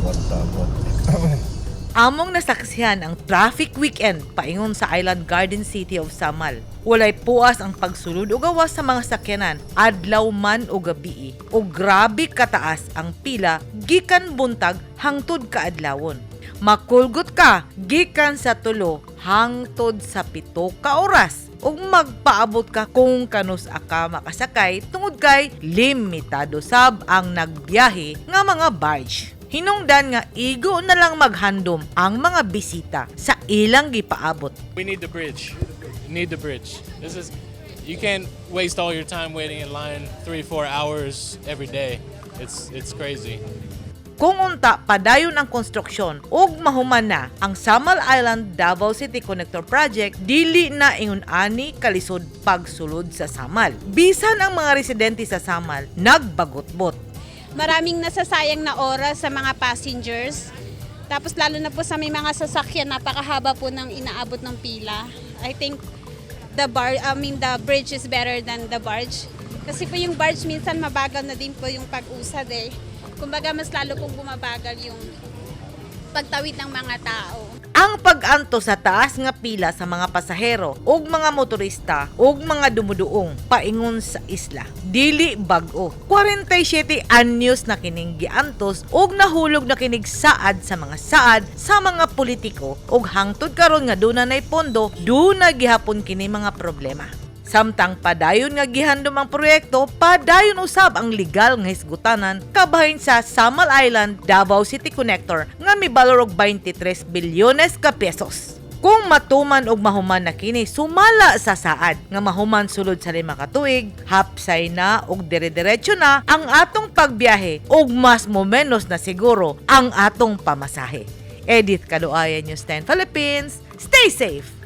Abot-abot. Among nasaksihan ang traffic weekend paingon sa Island Garden City of Samal. Walay puas ang pagsulod o gawas sa mga sakyanan, adlaw man o gabii. O grabe kataas ang pila gikan buntag hangtod kaadlawon. Makulgot ka gikan sa 3 hangtod sa 7 ka oras ug magpaabot ka kung kanus ka makasakay tungod kay limitado sab ang nagbiyahe nga mga barge. Hinungdan nga igo na lang maghandom ang mga bisita sa ilang gipaabot. We need the bridge. Need the bridge. This is you can't waste all your time waiting in line 3, 4 hours every day. It's crazy. Kung unta padayon ang konstruksyon ug mahuman na ang Samal Island Davao City Connector Project, dili na ingon ani kalisod pagsulod sa Samal. Bisan ang mga residente sa Samal nagbagutbot. Maraming nasasayang na oras sa mga passengers. Tapos lalo na po sa may mga sasakyan, napakahaba po ng inaabot ng pila. I think the bar, I mean, the bridge is better than the barge. Kasi po yung barge, minsan mabagal na din po yung pag-usad eh. Kumbaga, mas lalo pong bumabagal yung pagtawid ng mga tao. Ang pag-anto sa taas nga pila sa mga pasahero ug mga motorista ug mga dumuduong paingon sa isla, dili bag-o. 47 anyos na kining giantos ug nahulog na kinig saad sa mga saad sa mga politiko ug hangtod karon nga duna nay pondo, duna gihapon kini mga problema. Samtang padayon nga gihandom ang proyekto, padayon usab ang legal nga hisgutanan kabahin sa Samal Island Davao City Connector nga mibalor og 23 bilyones ka pesos. Kung matuman og mahuman na kini sumala sa saad nga mahuman sulod sa 5 ka tuig, hapsay na og dire-diretso na ang atong pagbiyahe ug mas mo menos na siguro ang atong pamasahe. Edith Kaluaya, News 10 Philippines. Stay safe!